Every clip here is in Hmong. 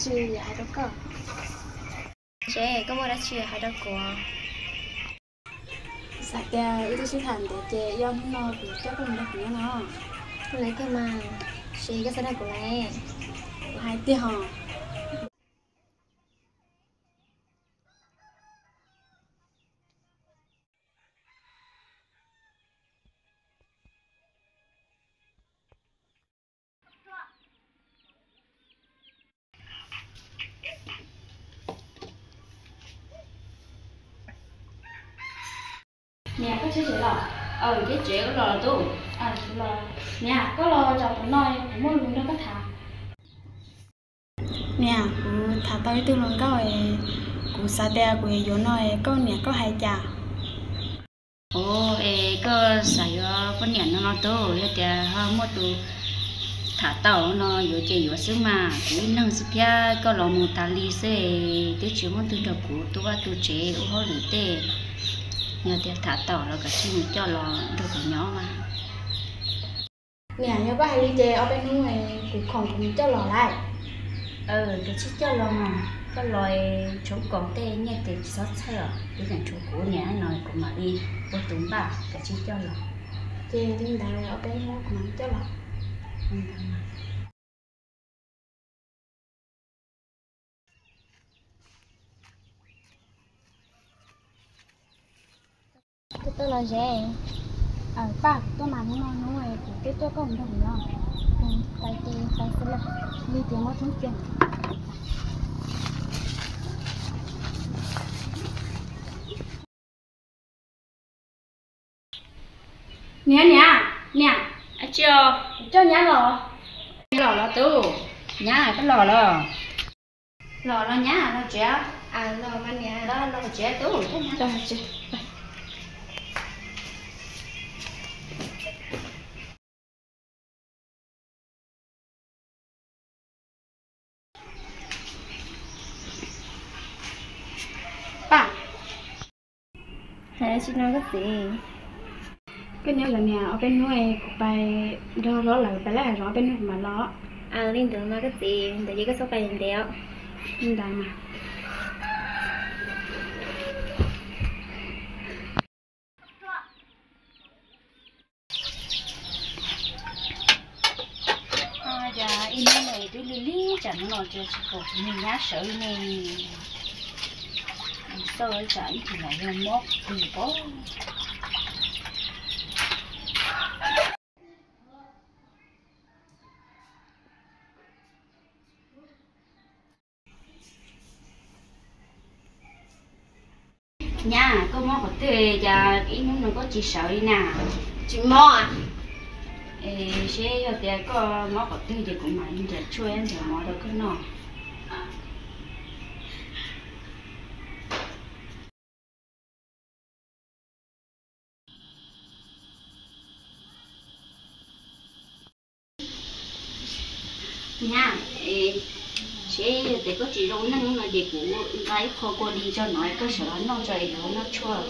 Tsis hais rau koj. Tsev, koj muaj dab tsi hais rau kuv? Xav tias wb twb sib tham ntev ces yog hnub no kuv coj koj mus nrog kuv nyob no. Ua li koj mas, Tsev, koj xav nrog kuv los? Kuv hais tiag hos. Niam, koj tsheb tsev los? Aws, tsheb tsev, koj los los tub. Niam, koj los tso tus no, kuv muaj lus nrog koj tham. Niam, kuv tham tau ib tug hluas nkauj, kuv xav tias kuv yuav yuav no, koj niam koj hais cas? Ov, es koj xav yuav poj niam no los tub? Yog tias ho muaj tus tham tau no yuav ces yuav xwb mas, kuv ib leeg xwb thiab, koj los mus tas li xwb, twb tsis muaj twg nrog kuv tu vaj tu tsev ua hauj lwm tej. Yog tias tham tau los koj sim mus coj los nrog kuv nyob mas. Niam, yog koj hais li ces ob peb hnub kuv khoom kuv mus coj los lawm. Koj sim coj los mas, koj los tshoob kos tej nyiaj ces tsis txhob txhawj os, ib yam tshuav kuv niam no kuv mam li ua tus npaj, koj sim coj los. Ces li ntawd ob peb hnub kuv mam coj los. Tuaj los ze. Paj, kuv tuaj mas hnub no hnub kuv twb tuaj koj nrog kuv nyob. Pais ces pais xwb lawm, li tias muab thoob kiag. Niam, niam, niam, tsis, kuv coj nyab los. Los los tub, nyab koj los los. Los los nyab, los tsev. Los tsev tub, coj nyab. Paj, hais tsis no koj txiv. Koj nyob los niam, ob peb hnub kuv pais nrog hlob lawv pais lawm, zoo ob peb hnub kuv mam los. Li ntawd mas koj txiv, ntawd ces koj txhob pais ntev os. Li ntawd mas. Cas ib hnub no twb lig lig tsam no los tsis pom kuv niag nyab sawv li ne. Xauj tsam ib tsam lam yog mob qhwv pob. Nyab, koj mob qhov twg cas ib hnub no koj tsis sawv li na? Tsis mob. Es seb yog tias koj mob qhov twg ces kuv mam li nrhiav tshuaj nrhiav mov rau koj noj. Nyab, seb yog tias koj tsis zoo neej no ces kuv nqa ib qho kua dis tso no koj sawv los noj tso es yuav noj tshuaj.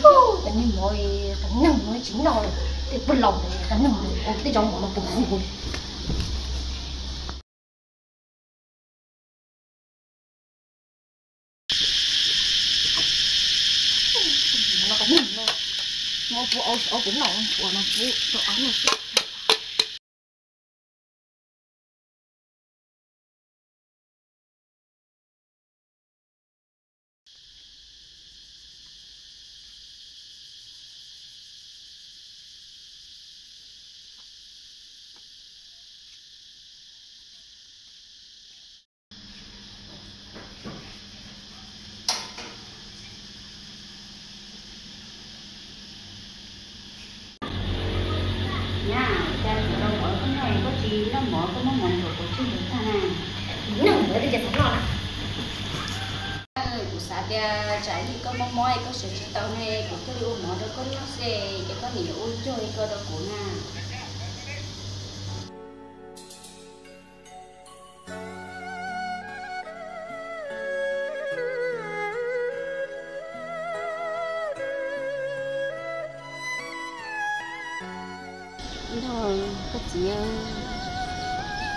Qhov neeg no, qhov neeg no tsis noj, tej poj laus qhov neeg no ua tej zaub mov no pus hu. No qhov neeg no, no pub aub, aub kuv noj, ua no pub rau aub noj xwb. Nyab, cas kuv los mov koj noj koj tsis noj mov, koj muab mov ntxuav kuv tsis ntxuav tag na. Noj ntxuav twb ces xav noj na. Kuv xav tias tsam ib ntsis koj mob mob es koj sawv tsis tau ne, kuv thiaj li ua mov rau koj noj xwb, ces koj nim yuav ua cuag li ko rau kuv na. Nrog koj txiv,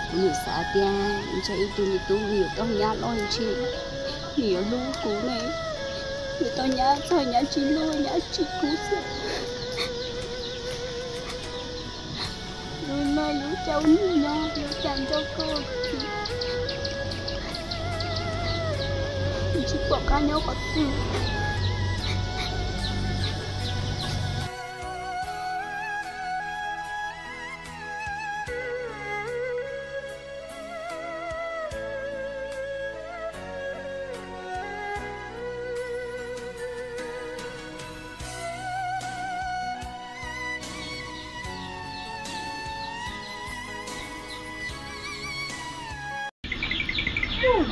kuv nim xav tias ntshe ib tug me tub nws yuav tau nyab loj ntshe nws yuav hlub kuv ne, yuav tau nyab txog nyab tsis hlub nyab tsis kub xwb. Lub neej lub caij ua neej nyob yuav cas nrog koj, tsis pom qab nyob qhov twg.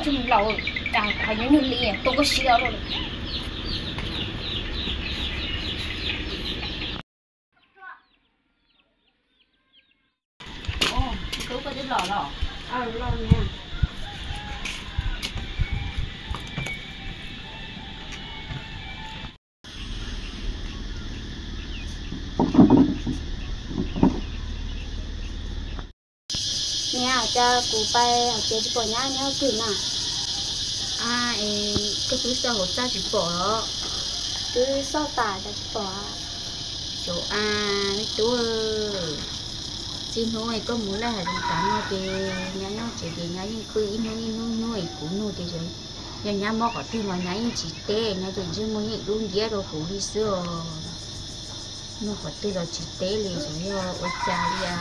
Tsis laus, cas qhov nyob nyuag li tuaj koj siab lawm. Tub, koj twb los los? Niam, cas kuv pais hauv tsev tsis pom nyab nyob twg na? A, es koj twb xauj hauv txaj tsis pom los? Twb xauj tas cas tsis pom. Xyov a, me tub, txij hnub koj mus lawm hais li cas no ces nyab nyob tsev ces nyab yeej pw ib hnub ib hnub ib hnub es kuv nug ces yog nyab mob qhov twg los nyab yeej tsis teb, nyab ces ntsej muag yeej dub nciab rau kuv li xwb os. Nug qhov twg los tsis teb li, xyov yog ua cas li as.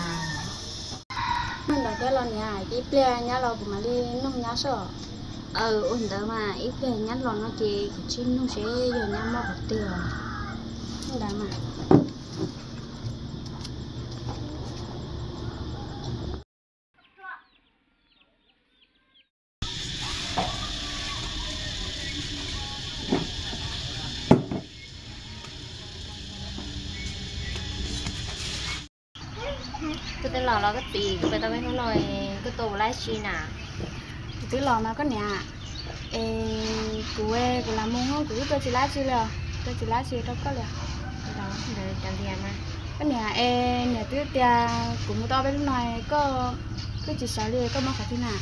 Nug ntawd thiab los niam, ib pliag nyab los kuv mam li nug nyab soj. Aw, ua ntawd mas ib pliag nyab los no ces kuv tsij nug seb yog nyab mob qhov twg os. Ntawd mas. Koj twb los los koj txiv, koj pais tau peb hnub no, koj tuaj ua dab tsi na? Kuv twb los mas koj niam. Es kuv, kuv lam mus no kuv twb tuaj tsis lab tsi li os, tuaj tsis lab tsi rau koj li os. Koj niam, es niam twb tias kuv mus tau peb hnub no, koj, koj tsis sawv li, koj mob qhov twg na?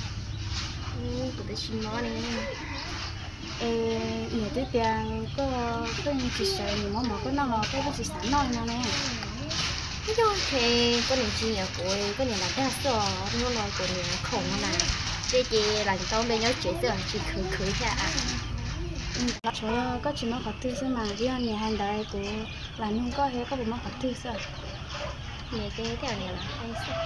Kuv twb tsis mob li. Es niam twb tias koj pheej tsis sawv, niam muab mov koj noj los koj pheej tsis xav noj li no ne. Yog ces koj niam tsis nyiam kuv, koj niam lam dag xwb os, hnub no kuv niam khoom no na, ces ces lam tau npe nyob tsev xwb tsis khwv khwv thiab a. Tsuav yog koj tsis mob qhov twg xwb mas, yog niam hais ntawd kuv lam nug koj thiab koj puas mob qhov twg xwb. Niam ces thiaj niam lam hais xwb.